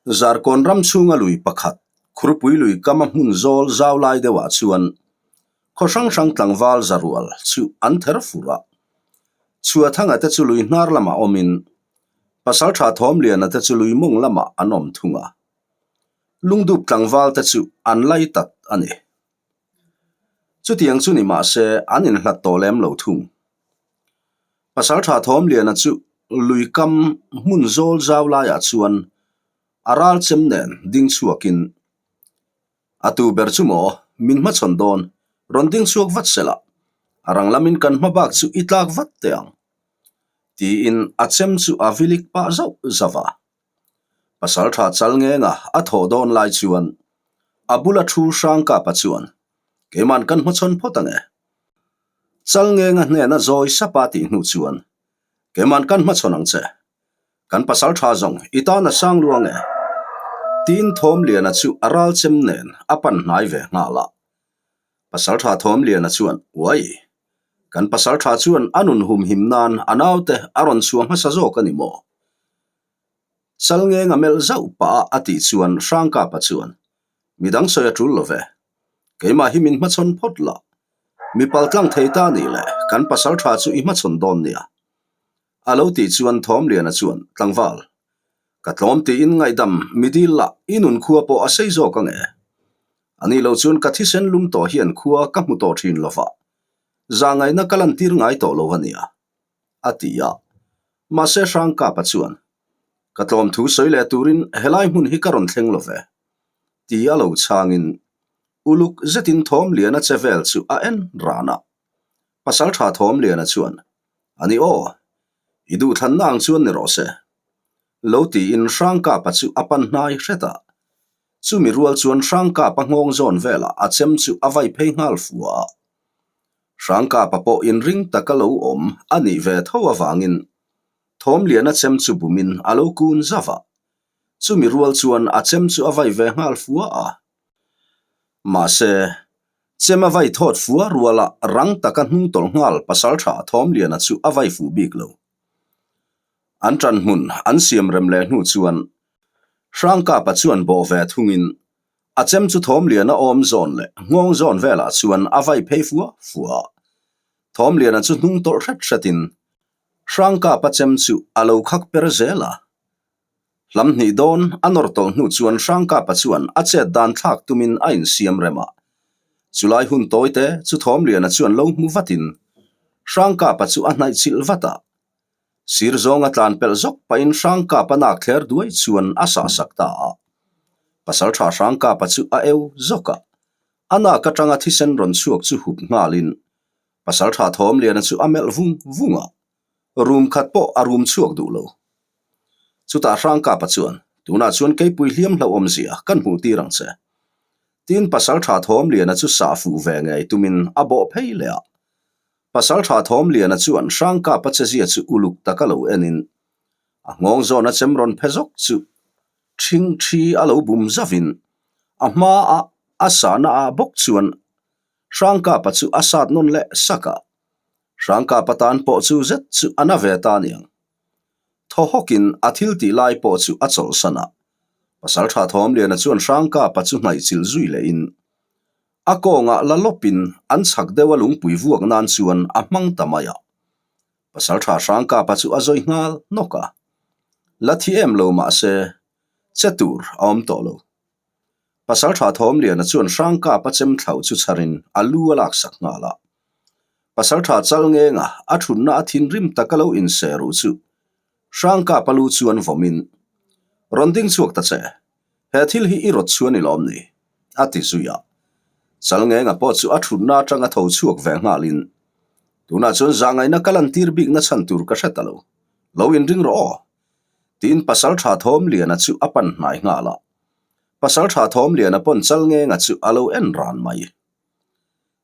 Zarkawn ram chhunga lui pakhat, Khurpui lui kama hmun zawl zau lai deuhah chuan khaw hrang hrang tlangval zarual chu an ther fur a. Chhuathanga te chu lui hnar lamah awmin Pasaltha Thawmliana te chu lui mawng lamah an awm thung a. Lungdup tlangval te chu an lai tat a ni. Chutiang chu ni mah se an inhlat tawh lem lo thung. Pasaltha Thawmliana chu lui kam hmun zawl zau laiah chuan a ral chem nen ding chhuakin, A tu ber chu maw, min hmachhawn dawn, rawn ding chhuak vat se la, a rang lamin kan hma bak chu i tlak vat teh ang, tiin a chem chu a vilik pah zauh zauh a. Pasaltha chal ngenga a thawh dawn lai chuan a bula thu hrang kapa chuan, Keiman kan hmachhawn phawt ang e. Chal ngenga hnena zawi sapa tih hnu chuan, Keiman kan hmachhawn ang che. Kan pasaltha zawng i tan a sang luang e. Tiin Thawmliana chu a ral chem nen a pan hnai ve nghal a. Pasaltha Thawmliana chuan, Uai! Kan pasaltha chuan a nun humhim nan a naute a rawn chhuah hmasa zawk a ni maw? Chalngeng a melh zauh pah a a tih chuan Hrangkapa chuan, Midang sawi a tul lo ve. Keimah hi min hmachhawn phawt la. Mi paltlang thei ta nih leh kan pasaltha chu i hmachhawn dawn nia. A lo tih chuan Thawmliana chuan, Tlangval, ka tlawm tiin ngaihdam mi dil la, i nun khua pawh a sei zawk ang e. A nih loh chuan ka thisen lum tawh hian khua ka hmu tawh thin lo va, zahngaihna ka lantir ngai tawh lo a nia. A ti a. Mahse Hrangkapa chuan, Ka tlawm thu sawi leh turin helai hmun hi ka rawn thleng lo ve. Ti a lo chhangin uluk zetin Thawmliana che vel chu a en ran a. Pasaltha Thawmliana chuan, A ni aw, i duhthlanna ang chuan ni rawh se. Lo tiin Hrangkapa chu a pan hnai hret a. Chumi rual chuan Hrangkapa nghawng zawn velah a chem chu a vai phei nghal fua a. Hrangkapa pawh inring taka lo awm a nih ve tho avangin Thawmliana chem chu bumin a lo kun zauh a. Chumi rual chuan a chem chu a vai ve nghal fua a. Mahse, chem a vai thawt fua ruala rang taka hnung tawlh nghal pasaltha Thawmliana chu a vai fuh bik lo. An ṭan hmun an siam rem leh hnu chuan Hrangkapa chuan bawh ve thungin a chem chu Thawmliana awm zawn leh nghawng zawn velah chuan a vai phei fua fua a. Thawmliana chu hnung tawlh hret hretin Hrangkapa chem chu a lo khak per zel a. Hlam hnih dawn a nawr tawlh hnu chuan Hrangkapa chuan a chet dan thlak tumin a insiam rem a. Chulai hun tawi te chu Thawmliana chuan lo hmu vatin Hrangkapa chu a hnaih chilh vat a. Sir zawnga tlan pelh zawk pahin Hrangkapa nak thler duai chuan a sahsak ta a. Pasaltha Hrangkapa chu a eu zawk a. A nak atanga thisen rawn chhuak chu hup nghalin Pasaltha Thawmliana chu a melh vung vung a. Room khat pawh a room chhuak duh lo. Chutah Hrangkapa chuan, Tunah chuan keipui hliam hlauhawm zia kan hmuh tir ang che. Tin Pasaltha Thawmliana chu sah fuh ve ngei tumin a bawh phei leh a. Pasaltha Thawmliana chuan Hrangkapa chezia chu uluk taka lo enin a nghawng zawna chem rawn phe zawk chu ṭhing ṭhi a lo bum zauhin a hmaah a sahna ah bawk chuan Hrangkapa chu a sat nawn leh sak a. Hrangkapa tan pawh chu zet chu a na ve ta aniang. Thaw hawkin a thil tih lai pawh chu a chawlhsan a. Pasaltha Thawmliana chuan Hrangkapa chu hnaih chilh zui lehin a kawngah la lawpin an chhak deuh a lungpui vuak nan chuan a hmang ta mai a. Pasaltha Hrangkapa chu a zawi nghal nawk a. La thi em lo mahse che tur a awm tawh lo. Pasaltha Thawmliana chuan Hrangkapa chem thlauh chu chharin a lu a laksak nghal a. Pasaltha Chalngenga a thutna a thinrim taka lo inse ruh chu Hrangkapa lu chuan vawmin, Rawn ding chhuak ta che, he thil hi i rawt chuan i lawm ni? a ti zui a. Chalngenga pawh chu a thutna atanga tho chhuak ve nghalin, Tunah chuan zahngaihna ka lantir bikna chhan tur ka hre ta lo, lo inring rawh aw, tiin Pasaltha Thawmliana chu a pan hnai nghal a. Pasaltha Thawmliana pawn Chalngenga chu a lo en ran mai.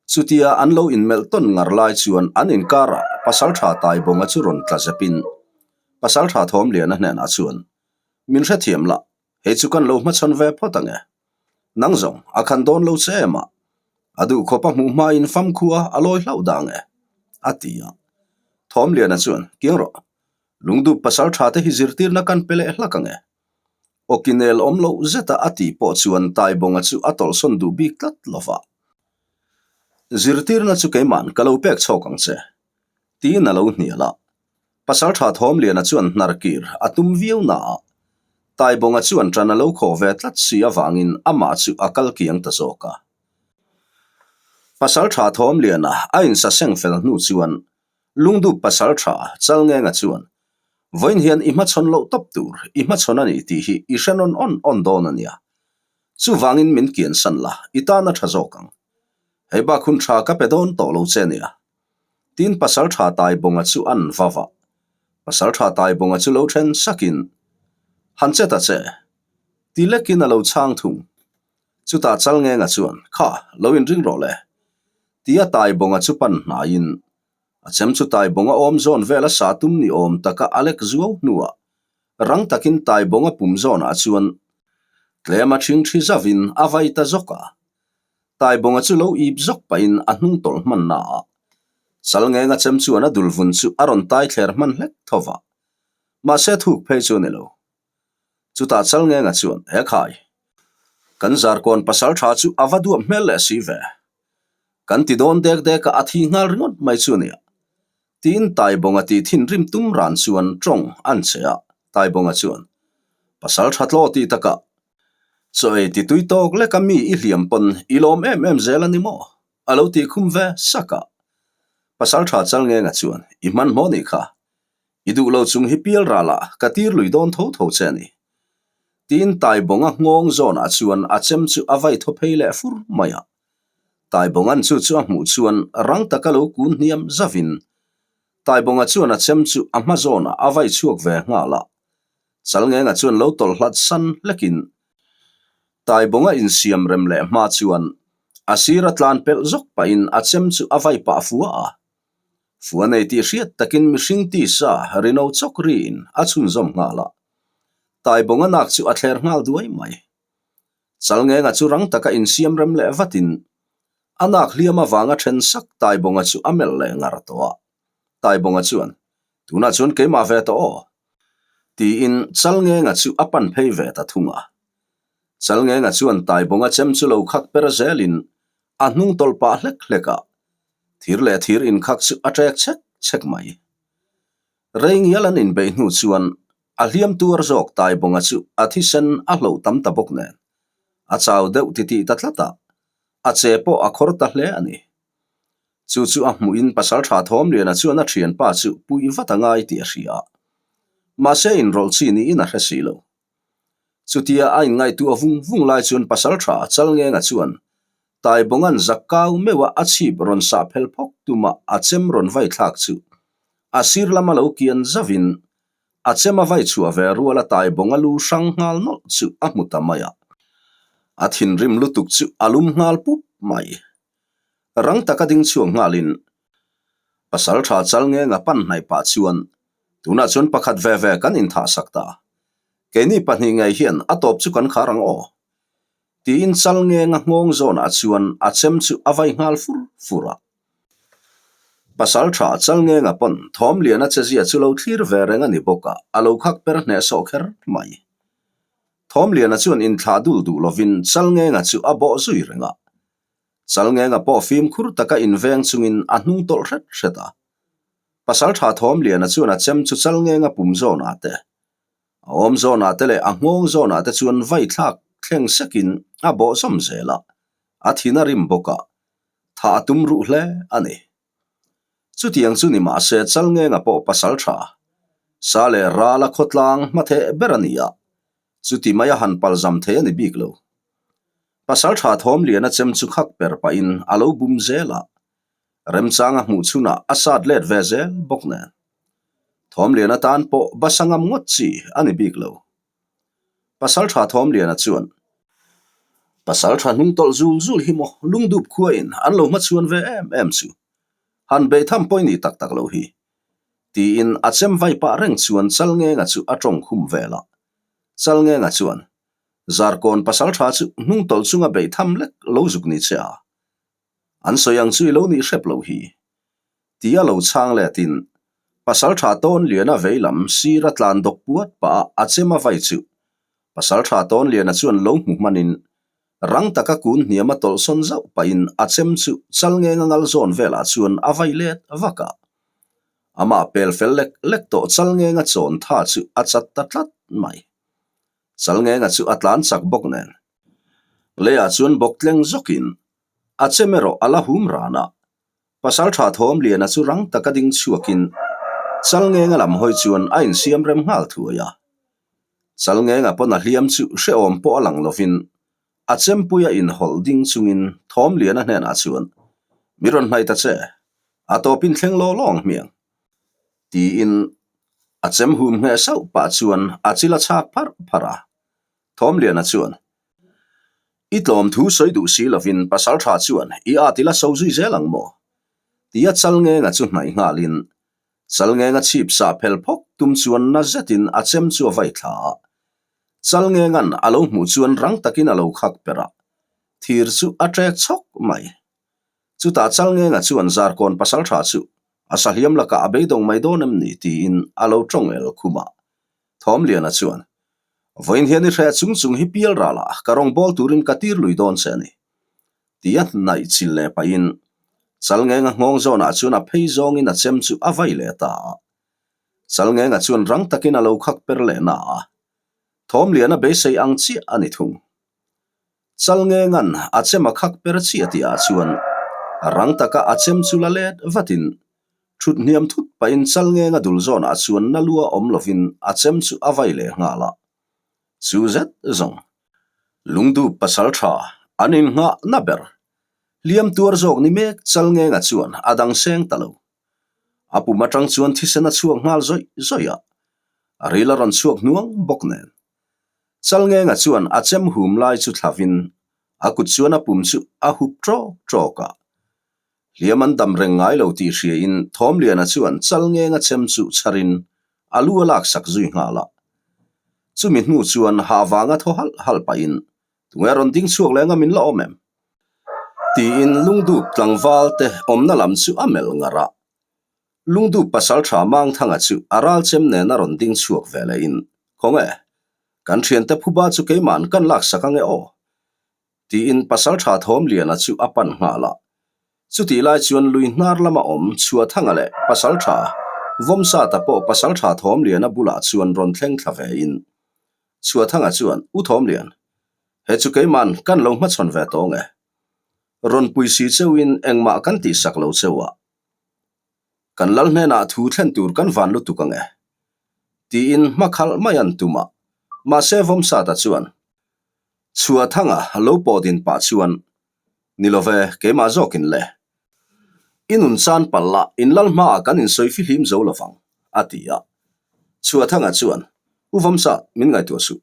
Chutia an lo inmelh tawn ngar lai chuan an inkarah Pasaltha Taibawnga chu rawn tla zepin Pasaltha Thawmliana hnenah chuan, Min hrethiam lah, hei chu kan lo hmachhawn ve phawt ang e. Nang zawng a khan dawn lo che em a, a duh khawp a hmuh hmain famkhua a lawi hlauh dah ang e, a ti a. Thawmliana chuan, Kiang rawh, lungdup pasaltha te hi zirtirna kan pe leh hlak ang e. Awki nel awm loh zeta a tih pawh chuan Taibawnga chu a tawlhsawn duh bik tlat lo va. Zirtirna chu keima'n ka lo pek chhawk ang che, tiin a lo hnial a. Pasalṭha Thawmliana chuan hnar kir a tum viau naah Taibawnga chuan ṭan a lo khawh ve tlat si avangin amah chu a kal kiang ta zawk a. Pasalṭha Thawmliana a insaseng fel hnu chuan Lungdup pasalṭha Chalngenga chuan, Vawiin hian i hmachhawn loh tawp tur i hmachhawn a ni tih hi i hre nawn awn awn dawn a nia. Chuvangin min kiansan la, i tan a ṭha zawk ang. Hei bak hun ṭha ka pe dawn tawh lo che nia. Tin pasalṭha Taibawnga chu an va va. Pasalṭha Taibawnga chu lo ṭhen sakin, Han che ta che. Ti lekin a lo chhang thung. Chutah Chalngenga chuan, Kha, lo inring rawh le. Tia Taibawnga chu pan hnaiin, a chem chu Taibawnga awm zawn vel a sah tum ni awm taka a lek zuau hnuah rang takin Taibawnga pum zawnah chuan tlem a ṭhingṭhi zauvin a vai ta zawk a. Taibawnga chu lo ip zawk pahin a hnung tawlh hmanna a Chalngenga chem chuan a dulvun chu a rawn tai thler hman hlek tho va, mahse thuk phei chu a ni lo. Chutah Chalngenga chuan, He khai, kan Zarkawn pasal tha chu a va duap hmel leh si ve. Kan ti dawn dek dek a, a thi nghal ringawt mai chu nia. Tiin Taibawnga tih thinrim tum ran chuan tawng an che a, Taibawnga chuan, Pasal tha tlaw tih takah, chaw ei ti tui tawk leka mi i hliam pawn i lawm em em zel a ni maw? a lo tih khum ve sak a. Pasal tha Chalngenga chuan, I hmanhmawh nih kha, I duh lo chung hi pial ralah ka tir lui dawn tho tho che a ni. Tiin Taibawnga nghawng zawnah chuan a chem chu a vai thaw phei leh fur mai a. Taibawnga'n chu chu a hmuh chuan rang taka lo kun hniam zavin Taibawnga chuan a chem chu a hma zawnah a vai chhuak ve nghal a. Chalngenga chuan lo tawlh hlat san hlekin Taibawnga insiam rem leh hma chuan a sira tlan pelh zawk pahin a chem chu a vai pah fua a. Fu a nei tih hriat takin mihring tisa rino chawk riin a chhunzawm nghal a. Taibawnga nak chu a thler nghal duai mai. Chalngenga chu rang taka insiam rem leh vatin a nak hliam avanga then sak Taibawnga chu a melh leh ngar tawh a. Taibawnga chuan, Tunah chuan keimah ve tawh aw. Tiin Chalngenga chu a pan phei ve ta thung a. Chalngenga chuan Taibawnga chem chu lo khak per zelin a hnung tawlh pah hlek hlek a. Thir leh thir inkhak chu a ṭek chhek chhek mai. Rei ngial an inbeih hnu chuan a hliam tuar zawk Taibawnga chu a thisen a hloh tam ta bawk nen a chau deuh titih ta tlat a, a che pawh a khawr ta hle a ni. Chu chu a hmuhin Pasalṭha Thawmliana chuan a ṭhianpa chu puih vat a ngai tih a hria a, mahse inrawlh chi niin a hre si lo. Chutia a inngaihtuah vung vung lai chuan Pasalṭha Chalngenga chuan Taibawnga'n zak kau meuha a chhip rawn sah phel phawk tuma a chem rawn vai thlak chu a sir lama lo kian zauvin a chem a vai chhuah ve ruala Taibawnga lu hrang nghal nawlh chu a hmu ta mai a. A thinrim lutuk chu a lum nghal pup mai. Rang taka ding chhuak nghalin Pasalṭha Chalngenga pan hnaih pah chuan Tunah chuan pakhat ve ve kan inthah sak ta. Keini pahnih ngei hian a tawp chu kan khar ang aw. Tiin chal ngenga nghawng zawnah chuan a chem chu a vai nghal fur fur a. Pasal tha chal ngenga pawn thawm lian a chezia chu lo thlir ve reng a ni bawk a, a lo khak per hnehsawh kher mai. Thawm liana chuan inthlah dul duh lovin chal ngenga chu a bawh zui reng a. Chal ngenga pawh fimkhur taka inveng chungin a hnung tawlh hret hret a. Pasalṭha Thawmliana chuan a chem chu Chalngenga pum zawnah te, a awm zawnah te leh a nghawng zawnah te chuan vai thlak thleng sekin a bawh zawm zel a, a thin a rim bawk a, thah a tum ruh hle a ni. Chutiang chu ni mahse Chalngenga pawh pasalṭha, sa leh rala khawtlang hmatheh ber a ni a, chuti mai a han palzam thei a ni bik lo. Pasalṭha Thawmliana chem chu khak per pahin a lo bum zel a, Remchang a hmuh chhunah a sat let ve zel bawk nen. Thawmliana tan pawh basa ngam ngawt chi a ni bik lo. Pasaltha Thawmliana chuan, Pasaltha hnung tawlh zul zul hi maw lungdup khuain an lo hmachhuan ve em em chu. Han beih tham pawh i nih tak tak lo hi. Tiin a chem vai pah reng chuan Chalngenga chu a tawng khum vel a. Chalngenga chuan, Zarkawn pasaltha chu hnung tawlh chunga beih tham lek lo zuk ni che a. An sawi ang chu i lo nih hrep loh hi. Tia lo chhang letin, Pasalṭha tawn liana vei lam sira tlan dawk puat pah a a chem a vai chu. Pasalṭha Tawnliana chuan lo hmu hmanin rang taka kun hniama tawlhsawn zauh pahin a chem chu Chalngenga ngal zawn velah chuan a vai let vak a. Amah pel fel lek lek tawh Chalngenga chawn tha chu a chat ta tlat mai. Chalngenga chu a tlan chak bawk nen. Leiah chuan bawk tleng zawkin a chem erawh a la hum ran a. Pasalṭha Thawmliana chu rang taka ding chhuakin Chalngenga lam hawi chuan a insiam rem nghal thuai a. Chalngenga pawn a hliam chu hrehawm pawh a lang lovin a chempuia inhawlh ding chungin Thawmliana hnenah chuan, Mi rawn hnaih ta che, a tawpin thleng law law ang hmiang. Tiin a chem hum ngheh sauh pah chuan a chil a chhak pharh pharh a. Thawmliana chuan, I tlawm thu sawi duh si lovin pasalṭha chuan i at ila so zui zel ang maw? Tia Chalngenga chu hnaih nghalin Chalngenga chhip sah phel phawk tum chuan na zetin a chem chu a vai thla a. Chalngenga'n a lo hmuh chuan rang takin a lo khak per a, thir chu a ṭek chhawk mai. Chutah Chalngenga chuan Zarkawn pasalṭha chu a sahliam lakah a beidawng mai dawn em ni tiin a lo ṭawng el khum a. Thawmliana chuan, Vawiin hian i hreh chung chung hi pial ralah ka rawn bawl turin ka tir lui dawn che a ni. Tia hnaih chil leh pahin Chalngenga nghawng zawnah chuan a phei zawngin a chem chu a vai leh ta a. Chalngenga chuan rang takin a lo khak per leh na a. Thawmliana beisei ang chiah a ni thung. Chalngenga'n a chem a khak per chiah tihah chuan rang taka a chem chu la let vatin thut hniam thut pahin Chalngenga dul zawnah chuan na lua awm lovin a chem chu a vai leh nghal a. Chu zet zawng lungdup pasal tha an innghah na ber hliam tuar zawk ni mek Chalngenga chuan a dang seng ta lo. A pum atang chuan thisen a chhuak nghal zawih zawih a, a ril a rawn chhuak hnuang bawk nen. Chalngenga chuan a chem hum lai chu thlavin a kut chuan a pum chu a hup ṭawk ṭawk a. Hliam an dam reng ngai lo tih hriain Thawmliana chuan Chalngenga chem chu chharin a lu a laksak zui nghal a. Chumi hnu chuan hah vanga thaw halh halh pahin, Tunge rawn ding chhuak leh ngam in la awm em? Tiin lungdup tlangval te awmna lam chu a melh ngar a. Lungdup pasaltha Mangthanga chu a ral chem nen a rawn ding chhuak ve leh in, Khawnge, kan thiante phuba chu keima'n kan laksak ange aw? Tiin pasaltha Thawmliana chu a pan nghal a. Chutih lai chuan lui hnar lama awm Chhuathanga leh pasaltha Vawmsata pawh pasaltha Thawmliana bulah chuan rawn thleng thla ve in, Chhuathanga chuan, U Thawmlian, he chu keima'n kan lo hmachhawn ve tawng e. Rawn pui si cheuhin engmah kan tihsak lo cheu a. Kan lal hnenah thu thlen tur kan van lutuk ang e. Tiin hma khalh mai an tum a. Mahse Vawmsata chuan, Chhuathanga lo pawh din pah chuan, Ni lo ve, keimah zawkin le. I nun chan palh lah in lal hmaah kan insawi fihlim zo lo vang, a ti a. Chhuathanga chuan, U Vawmsat, min ngaihtuah suh.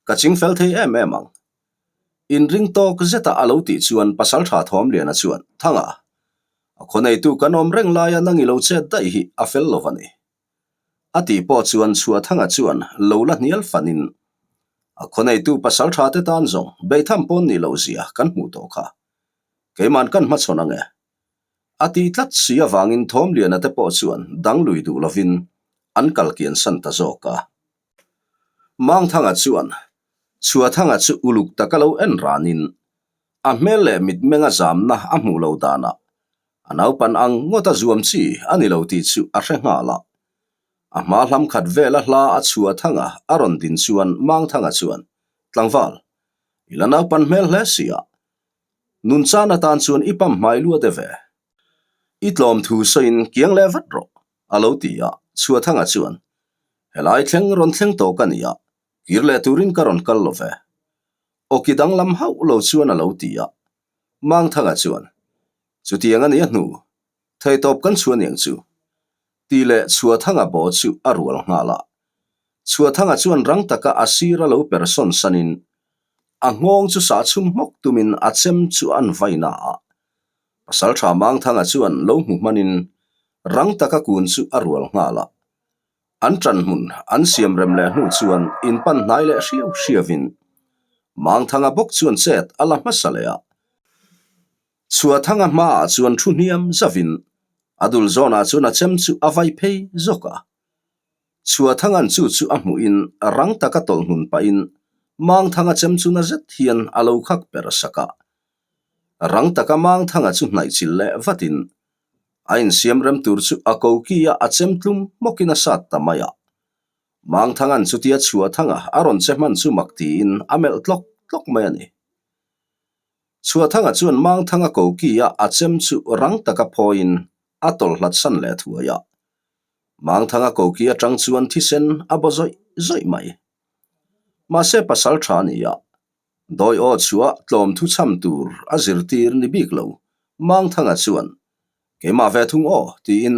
Ka ching fel thei em em ang. Inring tawk zeta a lo tih chuan Pasaltha Thawmliana chuan, Thanga, a khawneitu kan awm reng laia nang i lo chet daih hi a fel lo va ni. A tih pawh chuan Chhuahthanga chuan lo la hnial fanin, A khawneitu pasaltha te tan zawng beitham pawn nih loh zia kan hmuh tawh kha. Keima'n kan hmachhawn ang e. A tih tlat si avangin Thawmliana te pawh chuan dang lui duh lovin an kal kian san ta zawk a. Mangthanga chuan Chhuahthanga chu uluk taka lo en ranin a hmel leh mitmenga zamna a hmuh lo danah A naupan ang ngawt a zuam chi a ni lo tih chu a hre nghal a. A hma hlam khat vela hla a chhuah thanga a rawn din chuan Mangthanga chuan, Tlangval, i la naupan hmel hle si a. Nun chan atan chuan i pam hmai lua de ve. I tlawm thu sawiin kiang leh vat rawh, a lo ti a. Chhuahthanga chuan, Helai thleng rawn thleng tawh ka ni a, kir leh turin ka rawn kal lo ve. Awki danglam hauh lo chuan a lo ti a. Mangthanga chuan, Chutiang a nia hnu, theitawp kan chhuah niang chu, tih leh Chhuahthanga baw chu a rual nghal a. Chhuahthanga chuan rang taka a sir a lo per sawn sanin a nghawng chu sah chhum hmawk tumin a chem chu an vai na a. Pasaltha Mangthanga chuan lo hmu hmanin rang taka kun chu a rual nghal a. An ṭan hmun an siam rem leh hnu chuan in pan hnai leh hriau hriauin Mangthanga bawk chuan chet a la hmasa leh a. Chhuahthanga hmaah chuan thu hniam zavin a dul zawnah chuan a chem chu a vai phei zawk a. Chhuahthanga'n chu chu a hmuhin rang taka tawlh hnun pahin Mangthanga chem chu na zet hian a lo khak per sak a. Rang taka Mangthanga chu hnaih chilh leh vatin a insiam rem tur chu a koki a a chem tlum hmawkin a sat ta mai a. Mangthanga'n chutia Chhuahthanga a rawn che hman chu mak tiin a melh tlawk tlawk mai a ni. Chhuahthanga chuan Mangthanga koki a a chem chu rang taka phawiin a tawlh hlat san leh thuai a. Mangthanga koki atang chuan thisen a baw zawih zawih mai. Mahse pasal tha a ni a, dawi aw chhuah tlawm thu chham tur a zirtir ni bik lo, Mangthanga chuan, Keimah ve thung aw, tiin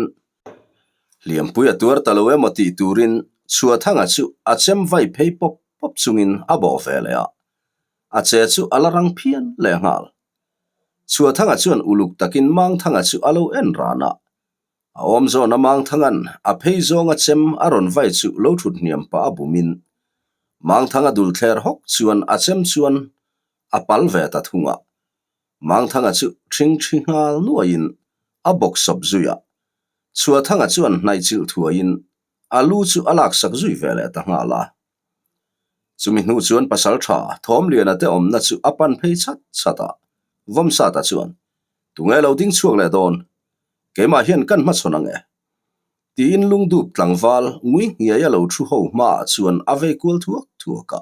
hliampui a tuar ta lo emaw tih turin Chhuahthanga chu a chem vai phei pawp pawp chungin a bawh ve leh a, a che chu a la rang phian lehnghal. Chhuahthanga chuan uluk takin Mangthanga chu a lo en ran a, A awm zawn a Mangthanga'n a phei zawnga chem a rawn vai chu lo thut hniam pah a bumin Mangthanga dul thler hawk chuan a chem chuan a pal ve ta thung a. Mangthanga chu ṭhing ṭhi nghal nuaiin a bawk sawp zui a. Chhuahthanga chuan hnaih chilh thuaiin a lu chu a laksak zui ve leh ta nghal a. Chumi hnu chuan pasalṭha Thawmliana te awmna chu a pan phei chat chat a. Vawmsata chuan, Tunge lo ding chhuak leh dawn? Keimah hian kan hmachhawn ang e. Tiin lungdup tlangval ngui nghiai a lo thu ho hmaah chuan a vei kual thuak thuak a.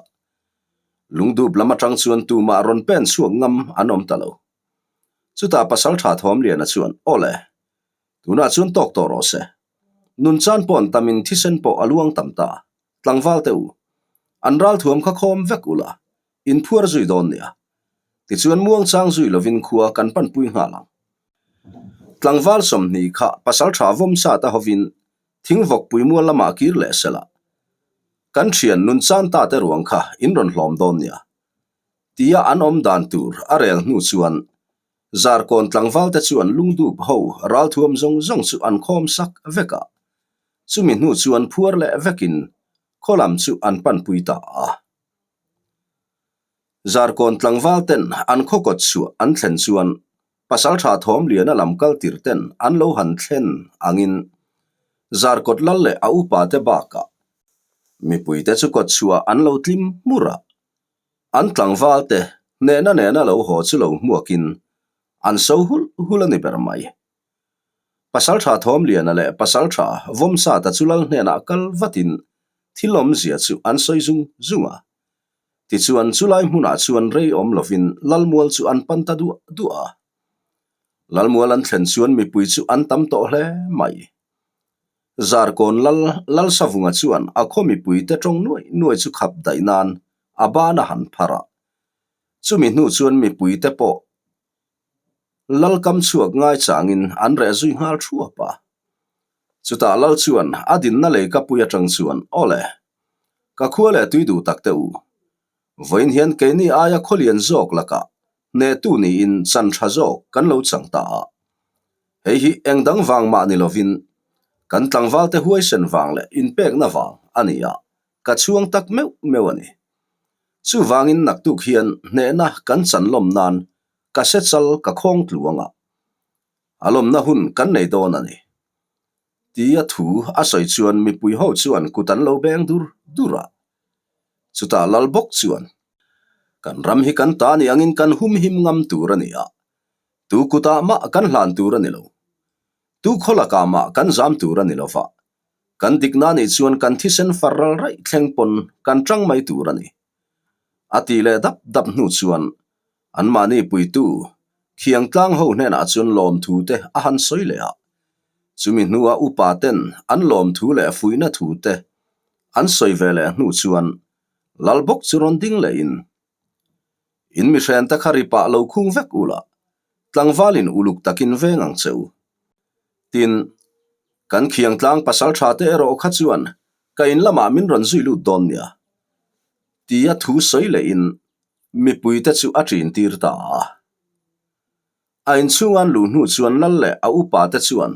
Lungdup lam atang chuan tumah rawn pen chhuak ngam an awm ta lo. Chutah Pasaltha Thawmliana chuan, Aw le, tunah chuan tawk tawh rawh se. Nun chan pawh an tamin thisen pawh a luang tam ta. Tlangval te u, an ralthuam kha khawm vek ula, inphuar zui dawn nia. Tichuan muangchang zui lovin khua kan panpui nghal ang. Tlangval 20 kha pasaltha vawmsat a hovin thingvawkpui mual lamah kir leh sela. Kan thian nun chan ta te ruang kha in rawn hlawm dawn nia. Tia an awm dan tur a rel hnu chuan Zarkawn tlangval te chuan lungdup ho ralthuam zawng zawng chu an khawm sak vek a. Chumi hnu chuan phuar leh vekin khaw lam chu an panpui ta a. Zarkawn tlangval ten an khaw kawt chhuah an thlen chuan Pasaltha Thawmliana lam kal tir ten an lo han thlen angin Zarkawt lal leh a upa te bakah mipuite chu kawt chhuah an lo tlim hmur a, an tlangval te hnehna nena lo haw chu lo hmuakin an so hulh hulh a ni ber mai. Pasaltha Thawmliana leh Pasaltha Vawmsata chu lal hnenah kal vatin thil awmzia chu an sawi zung zung a. Tichuan chulai hmunah chuan rei awm lovin Lalmual chu an pan ta duah duah a. Lalmual an thlen chuan mipui chu an tam tawh hle mai. Zarkawn Lal Lalsavunga chuan a khaw mipuite tawng nuai nuai chu khap daih nan a ban a han phar a. Chumi hnu chuan mipuite pawh Lal kam chhuak ngai changin an reh zui nghal thuap a. Chutah Lal chuan a dinna lei ka pui atang chuan, Aw le, ka khua leh tui duh tak teh u. Vawiin hian keini aia khawlian zawk lakah hnehtu niin chan tha zawk kan lo chang ta a. Hei hi eng dang vang mah ni lovin kan tlangvalte huaisen vang leh inpekna vang a ni a, ka chhuang tak meuh meuh a ni. Chuvangin naktuk hian hnehna kan chan lawm nan ka se chal ka khawng tluang a, a lawmna hun kan nei dawn a ni. Tia thu a sawi chuan mipui ho chuan kut an lo beng dur dur a. Chutah lal bawk chuan, Kan ram hi kan ta ni angin kan humhim ngam tur a ni a, tu kutah mah kan hlan tur a ni lo. Tu khaw lakah mah kan zam tur a ni lo va, Kan dikna nih chuan kan thisen far ral raih thleng pawn kan tang mai tur a ni. A tih leh dap dap hnu chuan anmahni puitu Khiang tlang ho hnenah chuan lawmthu te a han sawi leh a. Chumi hnua upa ten an lawmthu leh fuihna thu te an sawi ve leh hnu chuan Lal bawk chu rawn ding lehin, In mihren te kha ripah lo khung vek ula, tlangvalin uluk takin veng ang che u. Tin, kan khiang tlang pasal tha te erawh kha chuan ka in lamah min rawn zui lut dawn nia, tia thu sawi lehin mipuite chu a ṭin tir ta a. A inchhung an luh hnu chuan lal leh a upa te chuan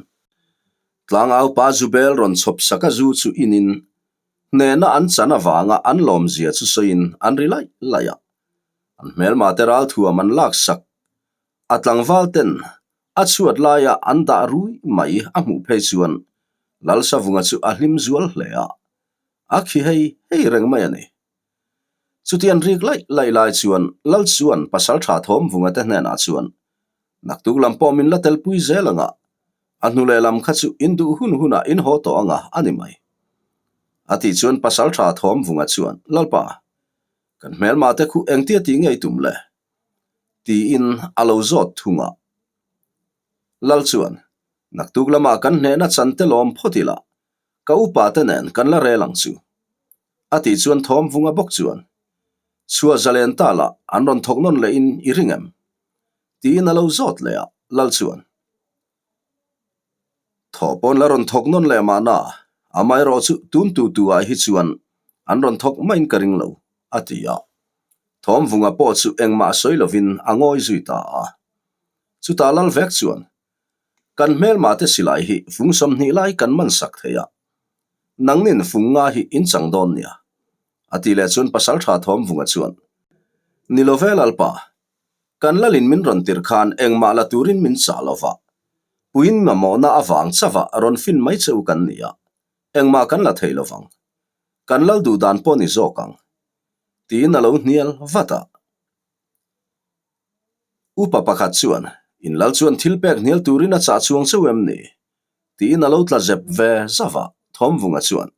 tlangaupa Zubel rawn chhawp sak a zu chu inin hnehna an chan avanga an lawmzia chu sawiin an ri laih laih a. An hmelma te ralthuam an laksak a tlangval ten A chhuat laia an dah rui mai a hmuh phei chuan Lalsavunga chu a hlim zual hle a, a khi hei hei reng mai a ni. Chuti an rik laih laih lai chuan Lal chuan Pasalṭha Thawmvunga te hnenah chuan, Naktuk lam pawh min la telpui zel anga, a hnu lehlam kha chu in duh hun hunah in haw tawh anga a ni mai. A tih chuan Pasalṭha Thawmvunga chuan, Lalpa, kan hmelma te khu engtia tih ngei tum le? tiin a lo zawt thung a. Lal chuan, Naktuk lamah kan hnehna chan te lawm phawt ila, ka upa te nen kan la rel ang chu. A tih chuan Thawmvunga bawk chuan, Chhuah zalen ta lah an rawn thawk nawn leh in i ring em? Tiin a lo zawt leh a, Lal chuan, Thawh pawn la rawn thawk nawn leh mahna, amaherawh chu tun tu tu ah hi chuan an rawn thawk maiin ka ring lo, a ti a. Thawmvunga pawh chu engmah sawi lovin a ngawi zui ta a. Chutah Lal vek chuan, Kan hmelmah te silai hi fung 20 lai kan man sak thei a, nangnin fung nga hi in chang dawn nia, a ti leh chuan Pasaltha Thawmvunga chuan, Ni lo ve Lalpa, kan Lalin min rawn tirh khan engmah la turin min chah lo va, puiin mamawhna avang chauh rawn fin mai che u kan ni a, engmah kan la thei lo vang. Kan Lal duh dan pawh ni zawk ang, tiin a lo hnial vat a. Upa pakhat chuan, In lal chuan thil pek hnial turin a chah chuang cheu em ni? tiin a lo tla zep ve zauh a, Thawmvunga chuan,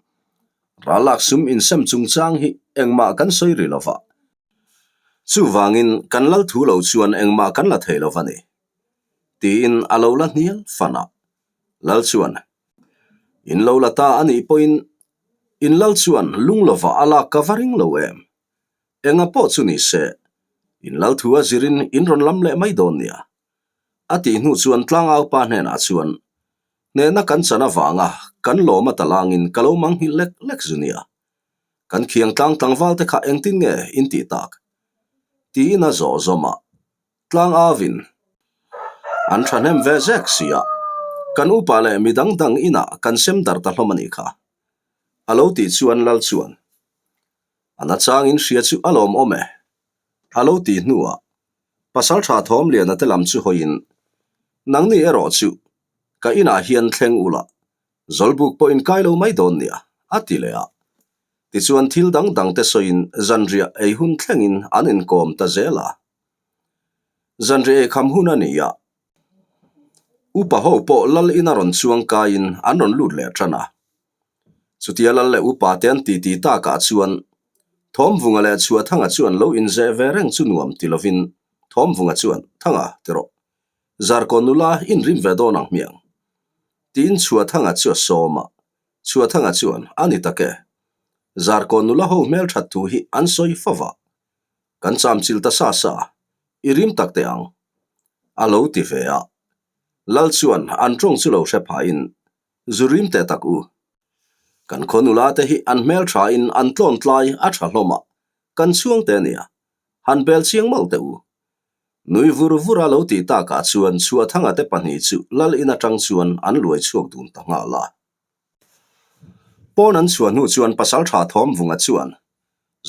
Rallak sum insem chungchang hi engmah kan sawi ri lo va, chuvangin kan lal thu lo chuan engmah kan la thei lo va ni, tiin a lo la hnial fan a. Lal chuan, In lo la ta a nih pawhin in lal chuan lung lova a lak ka va ring lo em? Enga pawh chu ni se, in lal thu a zirin in rawn lam leh mai dawn nia. A tih hnu chuan tlangaupa hnenah chuan, Hnehna kan chan avanga kan lawm a talangin ka lo manghilh lek lek zu nia. Kan khiang tlang tlangval te kha engtin nge in tih tak? Tiin a zawh zawm a, tlangauin an thahnem ve zek si a, kan upa leh midang dang inah kan sem darh ta hlawm a nih kha. A lo tih chuan lal chuan, A nachangin hria chu a lawmawm e, a lo ti hnuah Pasaltha Thawmliana te lam chu hawiin, Nangni erawh chu ka inah hian thleng ula, Zawlbuk pawh in kai lo mai dawn nia, a ti leh a. Tichuan thil dang dang te sawiin zanriah ei hun thlengin an inkawm ta zel a. Zanriah ei kham hun a ni a, upa ho pawh lal ina rawn chuang kaiin an rawn lut leh tan a. Chutia lal leh upa te an titi takah chuan Thawmvunga leh Chhuahthanga chuan lo inzeh ve reng chu nuam ti lovin Thawmvunga chuan, Thanga, ti rawh. Zarkawn nula inrim ve dawn ang hmiang. Tiin Chhuahthanga chu a sawm a. Chhuahthanga chuan, A ni tak e. Zarkawn nula ho hmelthat thu hi an sawi fo va. Kan chamchil ta sa sa, i rim tak teh ang. A lo ti ve a. Lal chuan an tawng chu lo hre phahin Zu rim teh tak u. Kan khaw nula te hi an hmel tha in an tlawn tlai a tha hlawm a, kan chhuang te ania. Han bel chiang mawlh teh u. Nui vur vur a lo tih takah chuan Chhuahthanga te pahnih chu lal in atang chuan an luai chhuak dun ta nghal a. Pawn an chhuah hnu chuan Pasaltha Thawmvunga chuan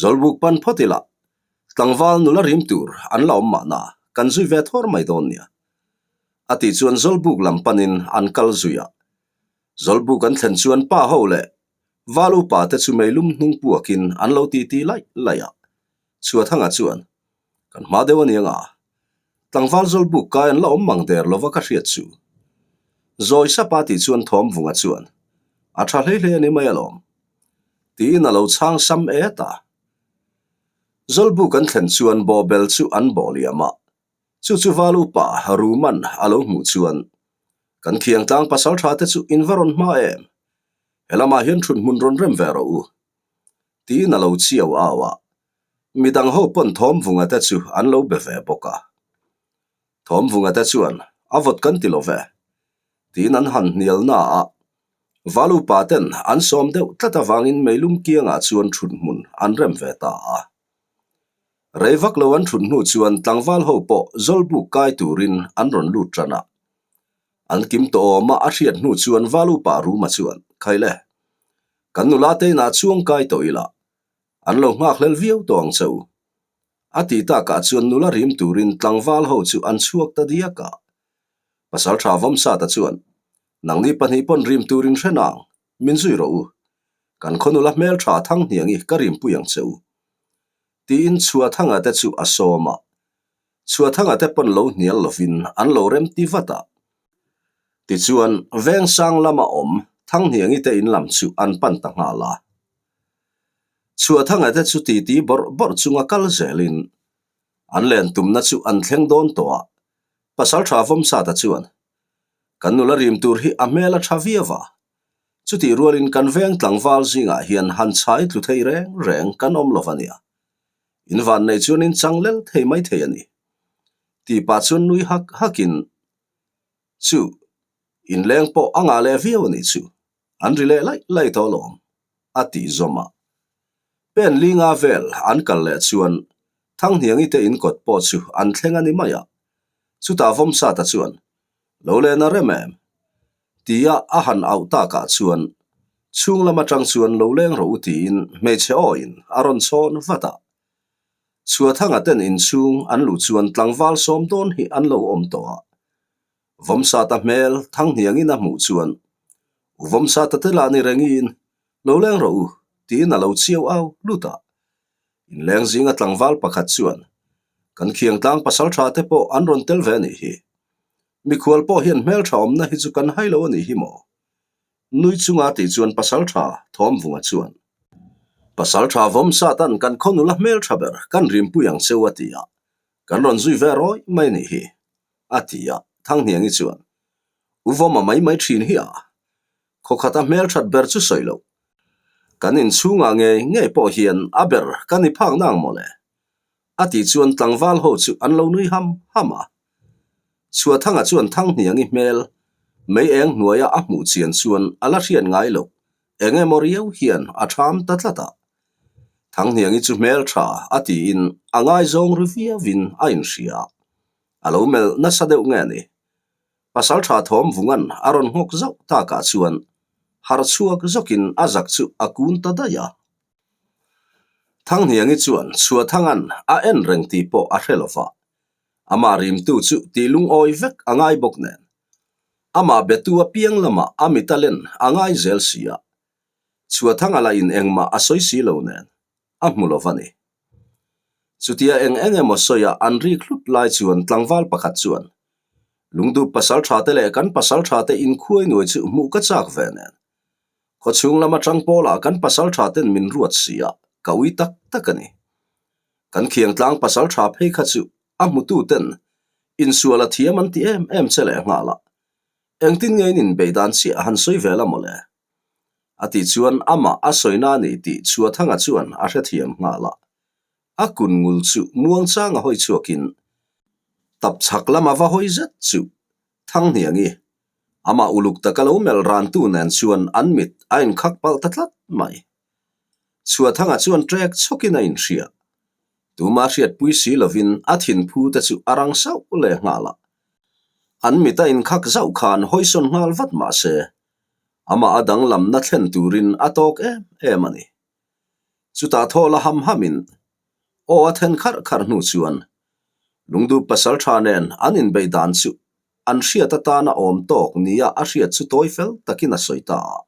Zawlbuk pan phawt ila tlangval nula rim tur an la awm mahna kan zui ve thawr mai dawn nia. A tih chuan Zawlbuk lam panin an kal zui a. Zawlbuk an thlen chuan pa ho leh val upa te chu meilum hnung puakin an lo titi laih laih a. Chhuathanga chuan, Kan hma deuh a ni anga, tlangval Zawlbuk kai an la awm mang der lova ka hriat chu. Zawi sapa tih chuan Thawmvunga chuan, A tha hlei hlei a ni mai alawm. Tiin a lo chhang sam et a. Zawlbuk an thlen chuan bawhbel chu an bawh liam a. Chu chu val upa Ruman a lo hmuh chuan, Kan khiangtlang pasal tha te chu in va rawn hma em? He lamah hian thut hmun rawn rem ve rawh u. Tiin a lo chiau au a. Midang ho pawn Thawmvunga te chu an lo be ve bawk a. Thawmvunga te chuan, A vawt kan ti lo ve. Tiin an han hnial na a. Val upa ten an sawm deuh tlat avangin meilum kiangah chuan thut hmun an rem ve ta a. Rei vak lo an thut hnu chuan tlangval ho pawh Zawlbuk kai turin an rawn lut tan a. An kim tawh awm a a hriat hnu chuan Val upa Ruma chuan, Khaile, kan nula te inah chuang kai tawh ila, an lo nghak hlel viau tawh ang che u. A tih takah chuan nula rim turin tlangval ho chu an chhuak ta diak a. Pasaltha Vawmsata chuan, Nangni pahnih pawn rim turin hre nang, min zui rawh u. Kan khaw nula hmeltha Thanghniangi ka rimpui ang che u. Tiin Chhuathanga te chu a sawm a. Chhuathanga te pawn lo hnial lovin an lo remti vat a. Tichuan, Vengsang lama awm Thanghniangi te in lam chu an pan ta nghal a. Chhuathanga te chu titi bawrh bawrh chunga kal zelin an len tumna chu an thleng dawn tawh a. Pasaltha Vawmsata chuan, Kan nula rim tur hi a hmel a tha viau a, chutih rualin kan veng tlangval zingah hian han chhai tlu thei reng reng kan awm lo a nia. In van nei chuan in chang lel thei mai thei a ni. Tih pah chuan nui hak hakin, Chu, inleng pawh a ngah leh viau a nih chu, an ri leh laih laih tawh alawm, a tih zawm a. Pen linga vel an kal leh chuan Thanghniangi te in kawt pawh chu an thleng a ni mai a. Chutah Vawmsata chuan, Lo len a rem em? Tia a han auh takah chuan chhung lam atang chuan lo leng rawh u tiin hmeichhe awiin a rawn chhawn vat a. Chhuathanga ten inchhung an luh chuan tlangval sawm dawn hi an lo awm tawh a. Vawmsata hmel Thanghniangin a hmuh chuan, U Vawmsata te lah ni rengin, lo leng rawh u, tiin a lo chiau au lut a. Inleng zinga tlangval pakhat chuan, Kan khiangtlang pasaltha te pawh an rawn tel ve a nih hi. Mikhual pawh hian hmeltha awmna hi chu kan hai lo a nih hi maw? Nui chunga tih chuan pasaltha Thawmvunga chuan, Pasaltha Vawmsatan kan khaw nula hmeltha ber kan rimpui ang cheu a ti a, kan rawn zui ve rawi mai a nih hi. A ti a, Thanghniangi chuan, U Vawma mai mai thin hi a, khawkhata hmelthat ber chu sawi loh. Kan inchhungah ngei ngei pawh hian a ber ka ni phak nang mawle. A tih chuan tlangval ho chu an lo nui ham ham a. Chhuathanga chuan Thanghniangi hmel mei eng hnuaia a hmuh chian chuan a la hriat ngai loh, eng emaw riau hian a tham ta tlat a. Thanghniangi chu hmel tha a tiin a ngaizawng ri viauin a inhria. A lo melh nasa deuh nge ni? Pasal tha thawm vungan a rawn nghawk zauh takah chuan harh chhuak zawkin a zak chu a kun ta daih a. Thanghniangi chuan Chhuathangan a en reng tih pawh a hre lo va, amah rimtu chu tih lungawi vek a ngai bawk nen. Amah betu apiang lamah a mit a len a ngai zel si a, Chhuathanga lahin engmah a sawi si lo nen a hmu lo va ni. Chutia eng eng emaw sawiah an rik hlut lai chuan tlangval pakhat chuan, Lungdup pasal tha te leh kan pasal tha te inkhuai nuai chu hmuh ka chak ve nen. Khawchhung lam atang pawlah kan pasal tha ten min ruat si a, ka ui tak tak a ni. Kan khiangtlang pasal tha phei kha chu a hmutu ten insual a thiam an ti em em che leh nghal a, engtin nge in inbeih dan chiah han sawi ve la mawle? A tih chuan amah a sawina a nih tih Chhuathanga chuan a hrethiam nghal a. A kun ngul chu muangchang a hawi chhuakin tap chhak lama va hawi zet chu Thanghniangi, amah uluk taka lo melh rantu nen chuan an mit a inkhak palh ta tlat mai. Chhuathanga chuan trek chhawkin a inhria. Tuma hriatpui si lovin a thinphu te chu a rang sauh leh nghal a. An mit a inkhak zauh khan hawisawn nghal vat mah se, Amah a danglamna thlen turin a tawk em em a ni. Chutah thaw la ham hamin aw a then kharh kharh hnu chuan Lungdup pasal tha nen an inbeih dan chu an hriat atana awm tawk nia a hriat chu tawi fel takin a sawi ta a.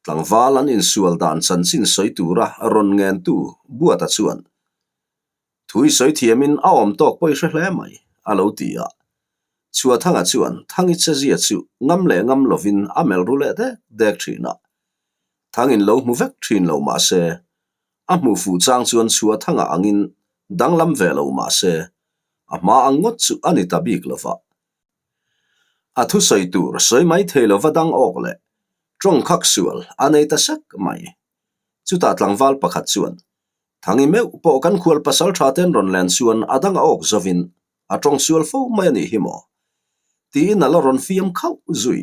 Tlangval an insual dan chanchin sawi tura rawn ngentu Buata chuan Thu i sawi thiamin a awm tawk pawh i hre hle mai, a lo ti a. Chhuathanga chuan Thangi chezia chu ngam leh ngam lovin a melh ru leh dek dek thin a. Thangin lo hmu vek thin lo mah se, a hmuh fuh chang chuan Chhuathanga angin danglam ve lo mah se, a hma ang ngawt chu a ni ta bik lo va. A thusawi tur sawi mai thei lova dang awk leh tawngkhak sual a nei ta sek mai. Chutah tlangval pakhat chuan Thangi meuh pawh kan khual pasal tha ten rawn len chuan a dang a awk zovin a tawng sual fo mai a nih hi maw? Tiin a la rawn fiam khauh zui.